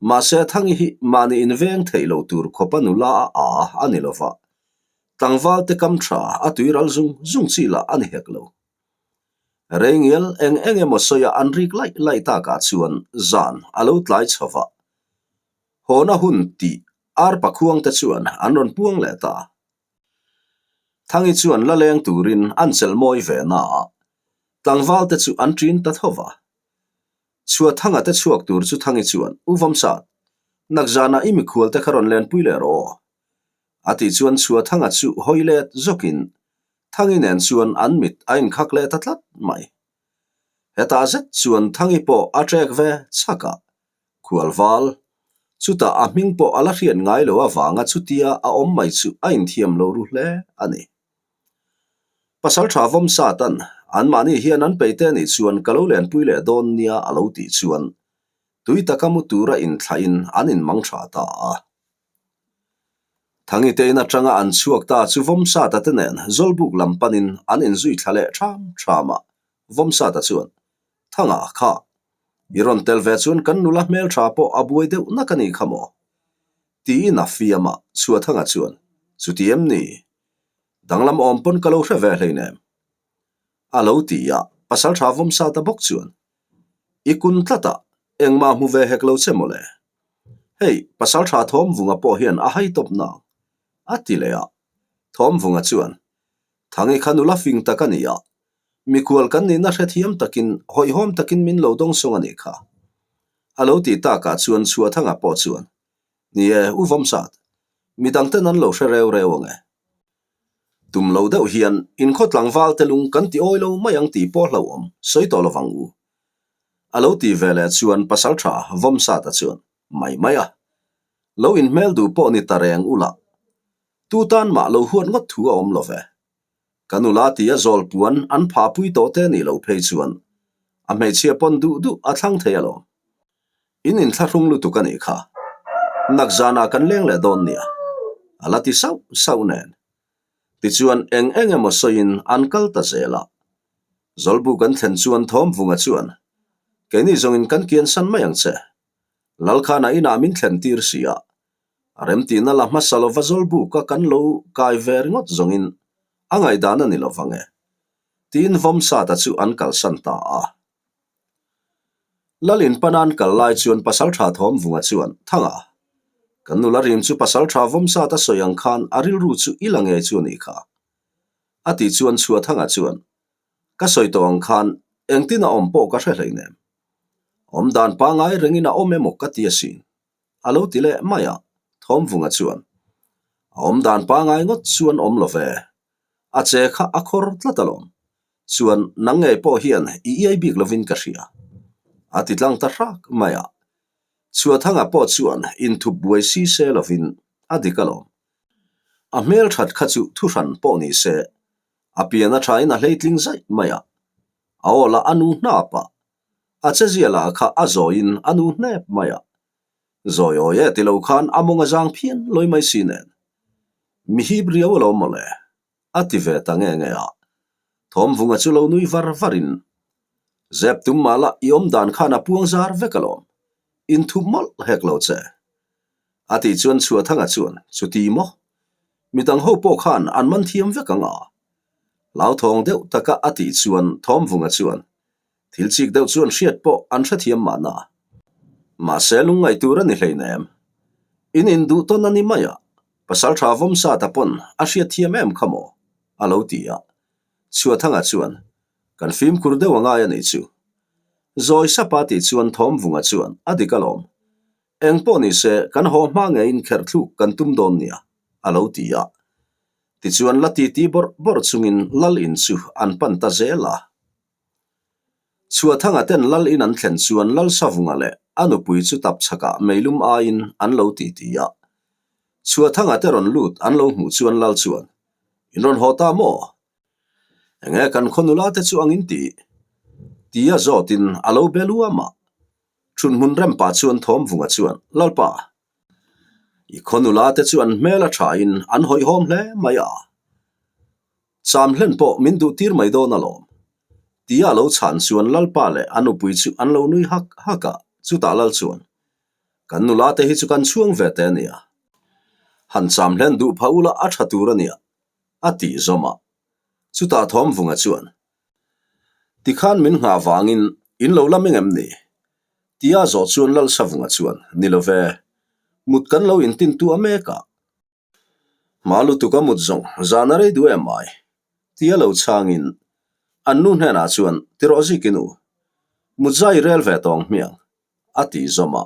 Mahse Thangi hi mahni inveng theih lo tur khawpa nula a a a ni lova, tlangval te kam tha a tuiral zung zung chi lah a ni hek lo. Reingial eng eng emaw sawi a an rik laih laih takah chuan zan a lo tlai chho va, hawna hun tih Arpa khuangte chuan an rawn puang leh ta. Thangi chuan la leng turin an chelh mawi ve na a, tlangvalte chu an ṭin ta tho va. Chhuathanga te chhuak tur chu Thangi chuan, U Vawmsat, nakzanah i mikhualte kha rawn lenpui leh rawh aw. A tih chuan Chhuathanga chu hawi let zawkin. Thangi nen chuan an mit a inkhak leh ta tlat mai. Hetah zet chuan Thangi pawh a ṭek ve chhak a, Khualval, chutah a hming pawh a la hriat ngai lo avanga chutia a awm mai chu a inthiam lo ru hle a ni. Pasalṭha Vawmsatan, Anmahni hian an peih te a nih chuan ka lo lenpui leh dawn nia a lo tih chuan tui taka mu tura inthlahin an inmang ṭha ta a. Thangitein aṭanga an chhuak ta chu Vawmsata te nen Zawlbuk lam panin an inzui thla leh ṭham ṭham a, Vawmsata chuan, Thanga kha, i rawn tel ve chuan kan nula hmelṭha pawh a buai deuh nak a nih kha maw? Tiin a fiam a, Chhuathanga chuan, Chuti em ni? Danglam awm pawn ka lo hre ve hleinem. A lo ti a, pasalṭha Vawmsata bawk chuan, I kun tlat a, engmah hmu ve hek lo che mawle. Hei, pasalṭha Thawmvunga pawh hian a hai tawp nang, a ti leh a. Thawmvunga chuan, Thangi kha nula fing tak a ni a, mikhual kan nihna hrethiam takin, hawihhawm takin min lo dawngsawng a nih kha. A lo ti takah chuan Chhuahthanga pawh chuan, Ni e, U Vawmsat, midangten an lo hre reu reu ang e. Tum lo deuh hian inkhaw tlangval te lung kan ti awi lo mai ang tih pawh hlauhawm sawi tawh lovang u. A lo ti ve leh chuan pasaltha Vawmsata chuan mai mai a. Lo inhmel duh pawh ni ta reng ula. Tu tan mah lo huat ngawt thu a awm lo ve. Ka nula tia zawl puan an phahpui tawh te nih loh phei chuan a hmeichhia pawn duh duh a thlang thei alawm. In inthlahrung lutuk a nih kha. Nak zanah kan leng leh dawn nia. A la ti sauh sauh nen. Tichuan eng eng emaw sawiin an kal ta zel a. Zawlbu kan thlen chuan Thawmvunga chuan, Keini zawngin kan kiansan mai ang che. Lalkhana inah min thlen tir si a. A remtihna la hmasa lova Zawlbuka kan lo kai ve ringawt zawngin a ngaihdan a ni lo vang e. Tiin Vawmsata chu an kalsan ta a. Lalin panan kal lai chuan Pasaltha Thawmvunga chuan, Thanga, kan nula rim chu Pasaltha Vawmsata sawi ang khan a rilru chu i la ngei chu a nih kha. A tih chuan Chhuathanga chuan, Ka sawi tawh ang khan engtin a awm pawh ka hre hleinem. Awm dan pangai rengin a awm emaw ka ti asin. A lo ti leh mai a, Thawmvunga chuan, A awm dan pangai ngawt chuan awm lo ve. A che kha a khawr tlat alawm. Chuan nang ngei pawh hian i iai bik lovin ka hria. A ti tlang ta hrak mai a. Chhuathanga pawh chuan inthup buai si se lovin a dik alawm. A hmel that kha chu thuhran pawh ni se, a pian a thain a hleitling zaih mai a. A aw lah a nu hnap a. A chezia lah kha a zawiin a nu hnep mai a. Zawi awi e ti lo khan a mawng a zang phian lawi mai si nen. Mi hip riau alawm mawle. A ti ve ta nge nge a. Thawmvunga chu lo nui var varin, Zep tum mah la i awm dan khan a puang zar vek alawm. Inthup mawlh hek lo che. A tih chuan Chhuahthanga chuan, Chuti maw? Midang ho pawh khan an man thiam vek ang a. Hlauthawng deuh taka a tih chuan Thawmvunga chuan, Thil chik deuh chuan hriat pawh an hrethiam mahna. Mahse lungngaih tur a ni hleinem. In induh tawn a ni mai a. Pasalṭha Vawmsata pawn a hriat thiam em kha maw? a lo ti a. Chhuathanga chuan, Kan fimkhur deuh a ngai a nih chu. Zawi sapa tih chuan Thawmvunga chuan a dik alawm. Eng pawh ni se kan haw hma ngeiin kherh thluk kan tum dawn nia, a lo ti a. Tichuan la titi bawrh bawrh chungin Lal in chu an pan ta zel a. Chhuahthanga ten Lal in an thlen chuan Lal Savunga leh a nupui chu tap chhakah meilum aiin an lo titi a. Chhuahthanga te rawn lut an lo hmuh chuan Lal chuan, In rawn haw ta maw? Enge kan khaw nula te chu angin tih? Tia zawtin a lo be luam a. Thunhmun rem pah chuan Thawmvunga chuan, Lalpa, i khaw nula te chu an hmel a thain an hawihhawm hle mai a. Cham hlen pawh min duh tir mai dawn alawm. Tia a lo chhan chuan Lalpa leh a nupui chu an lo nui hak hak a, chutah Lal chuan, Kan nula te hi chu kan chhuang ve te ania. Han cham hlen duh phah ula a tha tur ania, a tih zawm a. Chutah Thawmvunga chuan, Tikhan min nghah vangin in lo la meng em ni? Tia zawh chuan Lalsavunga chuan, Ni lo ve, mut kan lo intintuah mek a. Hma lutuk a mut zawng zan a rei duh em mai? Tia lo chhangin an nu hnenah chuan ti rawh zikin u, mut zai rel ve tawng hmiang, a ti zawm a.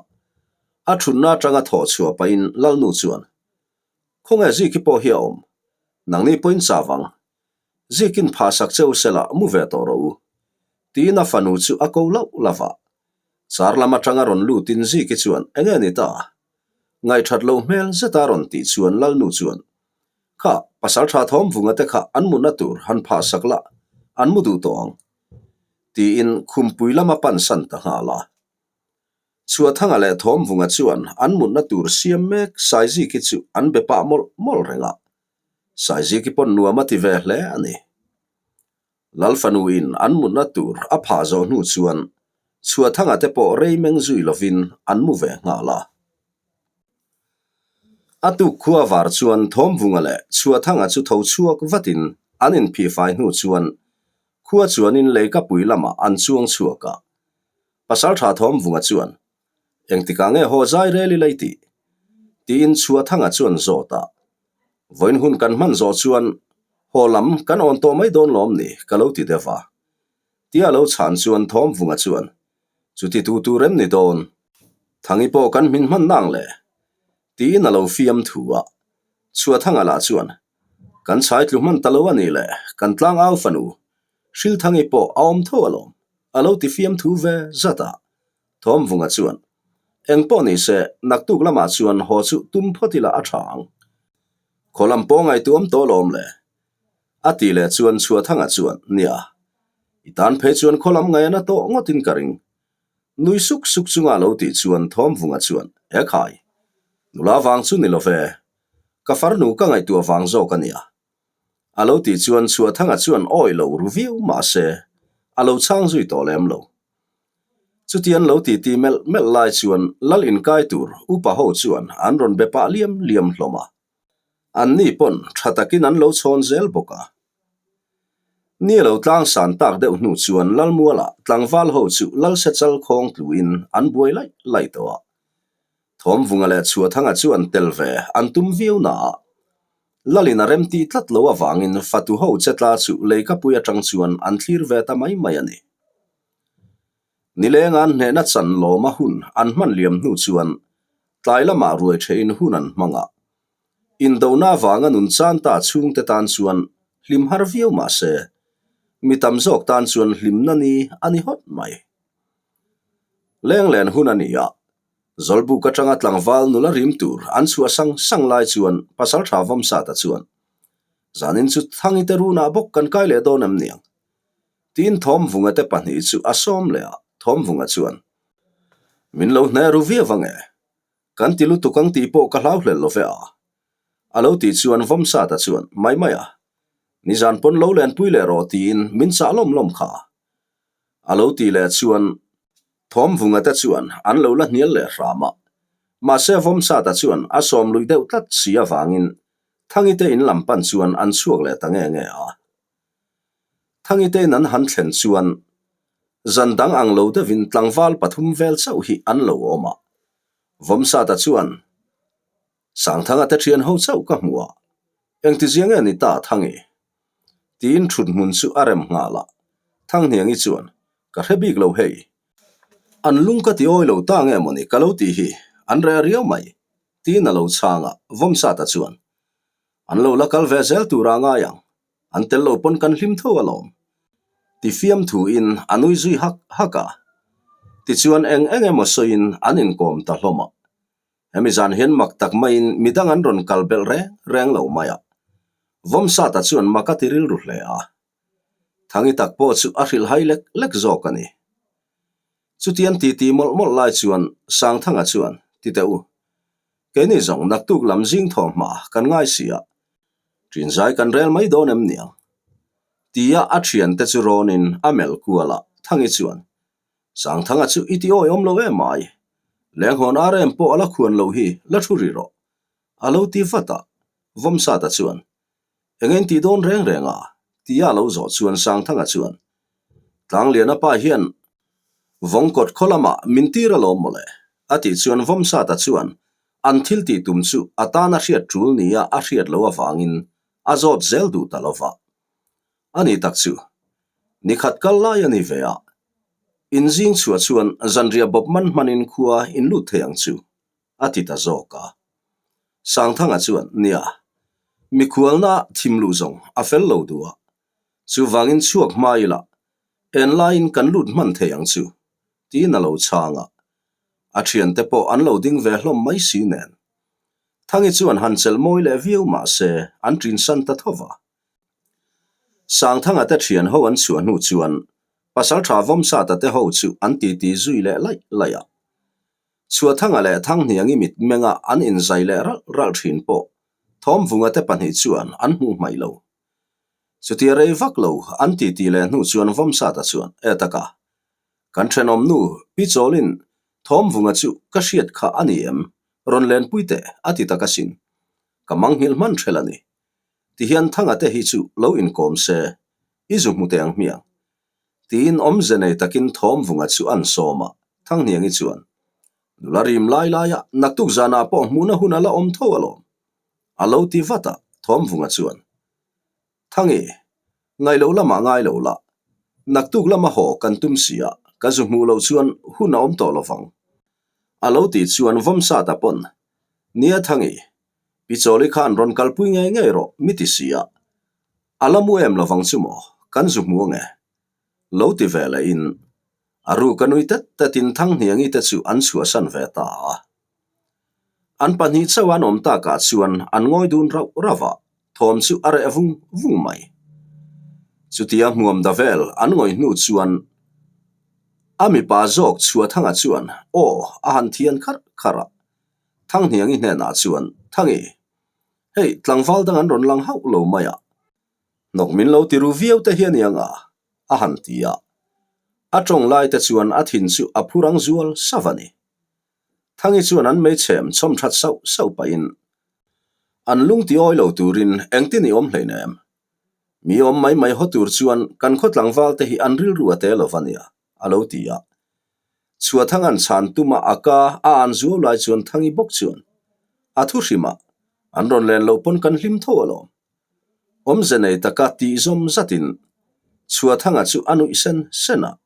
A thutna atanga thawh chhuah pahin Lalnu chuan, Khawnge ziki pawh hi a awm, nangni pawhin cha vang. Zikin phahsak che u sela mu ve tawh rawh u. Tiin a fanu chu a ko lauh lauh a. Car lam atanga rawn lutin Ziki chuan enge ni ta? Ngaihthat loh hmel zeta rawn tih chuan Lalnu chuan, Kha, Pasaltha Thawmvunga te kha an mutna tur han phahsak la, an mu duh tawh ang. Tiin khumpui lama pansan ta nghal a. Chhuahthanga leh Thawmvunga chuan an mutna tur siam mek Saiziki chu an be pah mawlh mawlh reng a. Saiziki pawn nuam a ti ve hle a ni. Lalfanuin an mutna tur a phah zawh hnu chuan Chhuahthanga te pawh rei meng zui lovin an mu ve nghal a. A tuk khua var chuan Thawmvunga leh Chhuahthanga chu tho chhuak vatin an inphihfai hnu chuan khua chuanin leikapui lamah an chuang chhuak a. Pasaltha Thawmvunga chuan, Engtikah nge haw zai rel ila i tih? tiin Chhuahthanga chuan zawt a. Vawiin hun kan hman zawh chuan haw lam kan awn tawh mai dawn lawm ni ka lo ti deuh a. Tia lo chhan chuan Thawmvunga chuan, Chuti tu tur em ni dawn? Thangi pawh kan hmin hman nang le? tiin a lo fiam thu a. Chhuahthanga lah chuan, Kan chhai tlu hman ta lo a ni le, kan tlang au fanu, Hrilthangi pawh a awm tho alawm, a lo ti fiam thu ve zat a. Thawmvunga chuan, Eng pawh ni se, naktuk lamah chuan haw chu tum phawt ila a tha ang. Khaw lam pawh ngaihtuam tawh lawm le. A ti leh chuan Chhuahthanga chuan, Nia, i tan phei chuan khaw lam ngaih a na tawh ngawtin ka ring. Nui suk suk chunga lo tih chuan Thawmvunga chuan, He khai, nula vang chu ni lo ve. Ka farnu ka ngaihtuah vang zawk a nia. A lo tih chuan Chhuahthanga chuan awi lo ru viau mah se, a lo chhang zui tawh lem lo. Chuti an lo titi melh melh lai chuan lal inkai tur upa ho chuan an rawn be pah liam liam hlawm a. Anni pawn tha takin an lo chhawn zel bawk a. Ni a lo tlang san tak deuh hnu chuan Lalmualah tlangval ho chu Lalsechal khawng tluin an buai laih laih tawh a. Thawmvunga leh Chhuahthanga chuan tel ve an tum viau naah Lalin a remti tlat lo avangin fatu ho che tla chu leikapui atang chuan an thlir ve ta mai mai a ni. Nileng an hnehna chan lawma hun an hman liam hnu chuan tlai lamah ruai thehin hun an hmang a. Indona avanga nun chan ta chhungte tan chuan hlim har viau mah se, mi tam zawk tan chuan hlimna ni a ni hawt mai. Lenglen hun a ni a, Zawlbuk atanga tlangval nula rim tur an chhuah sang sang lai chuan Pasaltha Vawmsata chuan, Zanin chu Thangite runah bawk kan kai leh dawn em niang? Tiin Thawmvunga te pahnih chu a sawm leh a, Thawmvunga chuan, Min lo hne ru viau ang e, kan ti lutuk ang tih pawh ka hlau hlel lo ve a. A lo tih chuan Vawmsata chuan, Mai mai a, nizan pawn lo lenpui leh rawh tiin min chah lawm lawm kha. A lo tih leh chuan Thawmvunga te chuan an lo la hnial leh hram a. Mahse Vawmsata chuan a sawm luih deuh tlat si avangin Thangi te in lam pan chuan an chhuak leh ta nge nge a. Thangi te in an han thlen chuan zan dang ang lo deuhin tlangval pathum vel chauh hi an lo awm a. Vawmsata chuan Sangthanga te thian ho chauh ka hmu a, engtizia nge ni ta Thangi? Tiin thut hmun chu a rem nghal a, Thanghniangi chuan, Ka hre bik lo hei. An lung ka ti awi lo ta nge mawni ka lo tih hi, an reh riau mai, tiin a lo chhang a, Vawmsata chuan, An lo la kal ve zel tura ngai ang, an tel lo pawn kan hlim tho alawm, ti fiam thuin a nui zui hak hak a. Tichuan eng eng emaw sawiin an inkawm ta hlawm a. Hemi zan hian mak tak maiin midang an rawn kal belh reng reng lo mai a. Vawmsata chuan mak a ti rilru hle a. Thangi tak pawh chu a hrilh hai lek lek zawk a ni. Chutian titi mawlh mawlh lai chuan Sangthanga chuan, Ti teh u, keini zawng naktuk lam zing thaw hma kan ngai si a, ṭinzai kan rel mai dawn em niang? Tia a ṭhiante chu rawnin a melh kual a, Thangi chuan, Sangthanga chu i ti awi awm lo em mai. Lenghawn ar em pawh a la khuan lo hi la thu ri rawh. A lo ti vat a, Vawmsata chuan, Eng in tih dawn reng reng a? tia a lo zawh chuan Sangthanga chuan, Tlangliana pa hian Vawngkawt khaw lamah min tir alawm mawle, a tih chuan Vawmsata chuan an thil tih tum chu a tana hriat tul nia a hriat loh avangin a zawt zel duh ta lo va. A ni tak chu, ni khat kal lai a ni ve a, in zing chhuah chuan zanriah bawp man hmanin khua in lut thei ang chu, a ti ta zawk a. Sangthanga chuan, Nia, mikhualna thim luh zawng a fel lo duh a. Chuvangin chhuak hma ila, en laiin kan lut hman thei ang chu, tiin a lo chhang a. A thiante pawh an lo ding ve hlawm mai si nen. Thangi chuan han chelh mawi leh viau mah se an ṭinsan ta tho va. Sangthanga te thian ho an chhuah hnu chuan Pasalṭha Vawmsata te ho chu an titi zui leh laih laih a. Chhuahthanga leh Thanghniangi mitmenga an inzai leh ralh ralh ṭhin pawh Thawmvunga te pahnih chuan an hmuh hmaih lo. Chutia rei vak lo an titi leh hnu chuan Vawmsata chuan, E taka, kan ṭhenawm nu Pi Chawlin Thawmvunga chu ka hriat kha a ni em? Rawn lenpui teh a ti tak asin. Ka manghilh hman ṭhel a ni. Tihian Thanga te hi chu lo inkawm se, i zu hmu teh ang hmiang. Tiin awmze nei takin Thawmvunga chu an sawm a, Thanghniangi chuan, Nula rim lai laia naktuk zanah pawh hmuhna hun a la awm tho alawm. A lo ti vat a, Thawmvunga chuan, Thangi, ngaih loh lamah ngai lo la, naktuk lama haw kan tum si a, ka zu hmuh loh chuan hun a awm tawh lovang. A lo tih chuan Vawmsata pawn, Nia Thangi, Pi Chawli khan rawn kalpui ngei ngei rawh mi ti si a, a la mu em lovang chu maw, kan zu hmu ange. Lo ti ve leh in, a ruk a nui tet tet in Thanghniangi te chu an chhuahsan ve ta a. An pahnih chauh an awm takah chuan an ngawi dun rauh rauh a, thawm chu a reh vung vung mai. Chutia hmuam da vel an ngawih hnu chuan a mipa zawk Chhuathanga chuan aw a han thian kharh kharh a, Thanghniangi hnenah chuan, Thangi, hei tlangval dang an rawn lang hauh lo mai a, hnawk min lo ti ru viau te hi a ni ang a, a han ti a. A tawng lai te chuan a thin chu a phur ang zual sauh a ni. Thangi chuan an meichhem chhawm that sauh sauh pahin, An lung ti awi lo turin engtin i awm hleinem? Mi awm mai mai haw tur chuan kan khaw tlangval te hi an rilru a te lo va nia, a lo ti a. Chhuathanga'n chhan tuma a ka a an zuau lai chuan Thangi bawk chuan, A thu hrimah, an rawn len lo pawn kan hlim tho alawm. Awmze nei taka tih zawm zatin Chhuathanga chu a nuih sen sen a.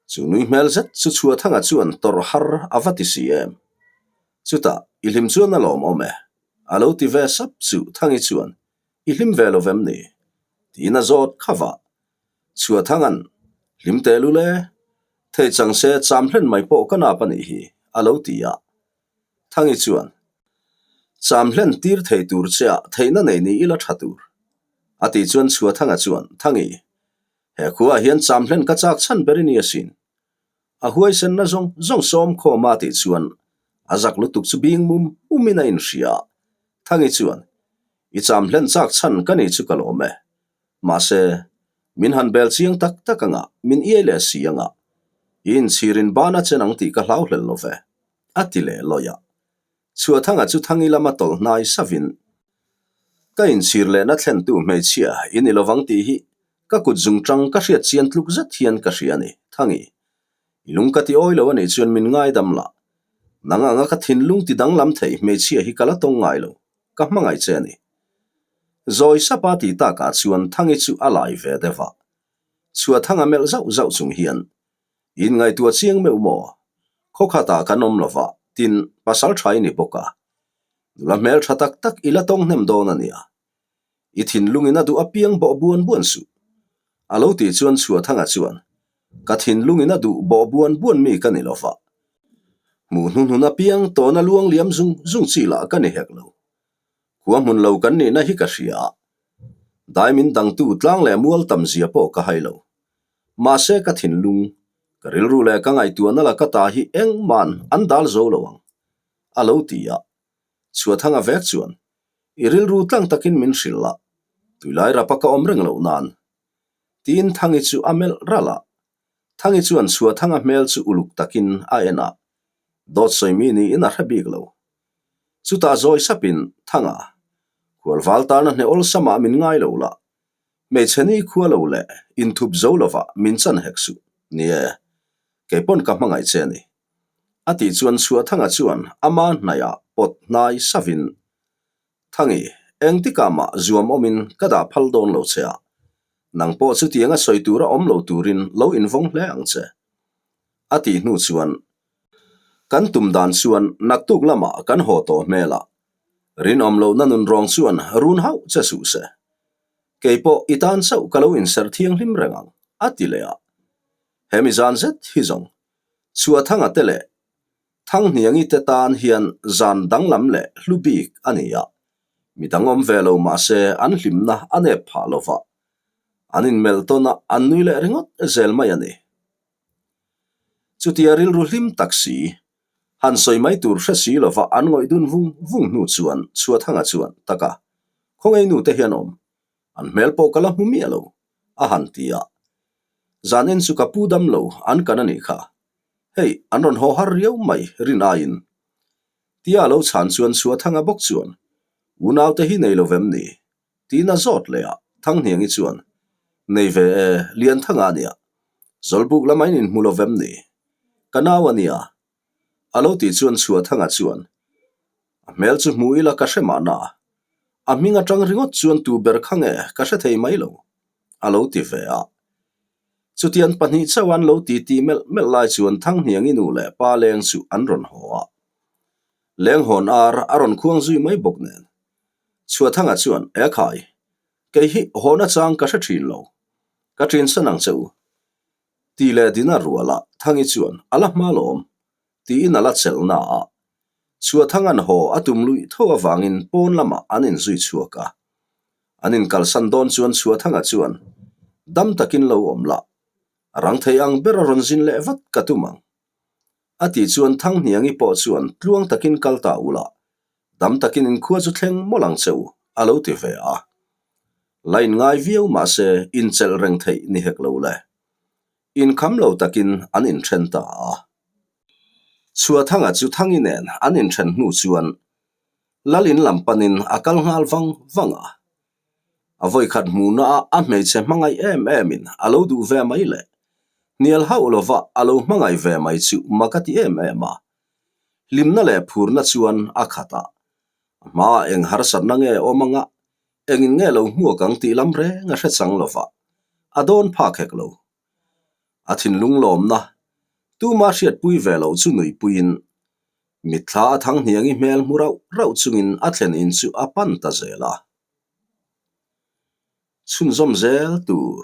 Chu nui hmel zet chu Chhuathanga chuan tawrh har a va ti si em? Chutah, I hlim chuan a lawmawm e, a lo ti ve sap chu Thangi chuan, I hlim ve lo vem ni? Tiin a zawt kha vah. Chhuathanga'n, Hlim teh lul e, thei chang se cham hlen mai pawh ka nap a nih hi, a lo ti a. Thangi chuan, Cham hlen tir thei tur che ah theihna nei ni ila tha tur. A tih chuan Chhuathanga chuan, Thangi, he khuaah hian cham hlen ka chak chhan ber i ni asin. A huaisenna zawng zawng sawm khawm a tih chuan a zak lutuk chu bing mum mumin a inhria. Thangi chuan, I cham hlen chak chhan ka ni chu ka lawm e. Mahse, min han bel chiang tak tak anga, min iai leh si anga, i inchhirin bana chen ang tih ka hlau hlel lo ve, a ti leh lawih a. Chhuahthanga chu Thangi lama tawlh hnai savin, Ka inchhir lehna thlentu hmeichhia i ni lovang tih hi ka kut zungchang ka hriat chian tluk zet hian ka hria a ni, Thangi. I lung ka ti awi lo a nih chuan min ngaidam la. Nang anga ka thinlung ti danglam thei hmeichhia hi ka la tawng ngai lo. Ka hmangaih che a ni. Zawi sapa tih takah chuan Thangi chu a lai ve deuh a. Chhuahthanga melh zauh zauh chung hian, In ngaihtuah chiang meuh maw? Khaw khatah kan awm lova, tin, pasal tha i ni bawk a. Nula hmel tha tak tak i la tawng hnem dawn a nia. I thinlungin a duh apiang bawh buan buan suh. A lo tih chuan Chhuahthanga chuan, Ka thinlungin a duh bawh buan buan mi ka ni lova. Hmuh hnuhnun apiang tawna luang liam zung zung chi lah ka ni hek lo. Khua hmun lo kan nihna hi ka hria a. Dai min dangtu tlang leh mual tam zia pawh ka hai lo. Mahse ka thinlung, ka rilru leh ka ngaihtuahna la ka ta hi engmahn an dal zo lo ang. A lo ti a. Chhuathanga vek chuan, I rilru tlang takin min hrilh la, tuilai rapa ka awm reng loh nan. Tiin Thangi chu a melh ralh a. Thangi chuan Chhuathanga hmel chu uluk takin a en a, dawt sawimi niin a hre bik lo. Chutah zawi sapin, Thanga, khualval tana hne awlsamah min ngai lo la, hmeichhe ni khua lo leh inthup zo lovah min chan hek suh. Ni e, kei pawn ka hmangaih che a ni. A tih chuan Chhuathanga chuan ama hnaihah pawt hnai savin, Thangi, engtikah mah zuam awmin ka dah phal dawn lo che a, nang pawh chutianga sawi tura awm lo turin lo invawng hle ang che. A tih hnu chuan, Kan tum dan chuan naktuk lamah kan haw tawh hmel a, rinawm lohna nunrawng chuan run hauh che suh se. Kei pawh i tan chauh ka lo inserh thianghlim reng ang, a ti leh a. He mi zan zet hi zawng Chhuahthanga te leh Thanghniangi te tan hian zan danglam leh hlu bik a ni a, mi dang awm ve lo mah se an hlimna a nep phah lo va, an inmelh tawn a, an nui leh ringawt zel mai a ni. Chutia rilru hlim tak si, han sawi mai tur hre si lo va an ngawih dun vung vung hnu chuan Chhuahthanga chuan, Taka, khawngaih nu te hian awm, an hmel pawh ka la hmu miah lo, a han ti a. Zan en chu ka pu dam lo an kan a nih kha. Hei, an rawn haw har riau mai rin aiin. Tia a lo chhan chuan Chhuahthanga bawk chuan, Unaute hi nei lo vem ni? Tiin a zawt leh a, Thanghniangi chuan, Nei ve e, Lianthanga a nia. Zawlbuk lama in inhmu lo vem ni? Ka nau a nia. A lo tih chuan Chhuahthanga chuan, A hmel chu hmu ila ka hre mahna. A hming atang ringawt chuan tu ber kha nge ka hre thei mai lo, a lo ti ve a. Chutian pahnih chauh an lo ti ti melh melh lai chuan Thanghniangi nu leh pa leng chu an rawn haw a. Lenghawn ar a rawn khuang zui mai bawk nen. Chhuahthanga chuan, E khai, kei hi haw nachang ka hre thin lo. Ka ṭinsan ang che u. Ti leh dina rualah Thangi chuan, A la hma lawm. Tiin a la chelh na a. Chhuahthanga'n haw a tum luih tho avangin pawn lamah an inzui chhuak a. An inkalsan dawn chuan Chhuahthanga chuan, Dam takin lo awm la, a rang thei ang ber a rawn zin leh vat ka tum ang. A tih chuan Thanghniangi pawh chuan tluang takin kal ta ula, dam takin inkhua chu thleng mawlh ang che u, a lo ti ve a. La inngai viau mahse inchelh reng theih ni hek lo le. Inkham lo takin an inthen ta a. Chhuahthanga chu Thangi nen an inthen hnu chuan Lal in lam panin a kal nghal vang vang a. A vawikhat hmuhna a a hmeichhe hmangaih em emin a lo duh ve mai leh hnial hauh lova a lo hmangaih ve mai chu mak a ti em em a. Hlimna leh phurna chuan a khat a. A hmaah eng harsatna nge awm anga Engin nge lo hmuak ang tih lam reng a hre chang lova, a dawn phak hek lo. A thinlung lawmna, tuma hriatpui ve loh chu nuihpuiin, mitthla a thang hniangi hmel hmu rauh rauh chungin a thlen in chu a pan ta zel a. Chhunzawm zel tur.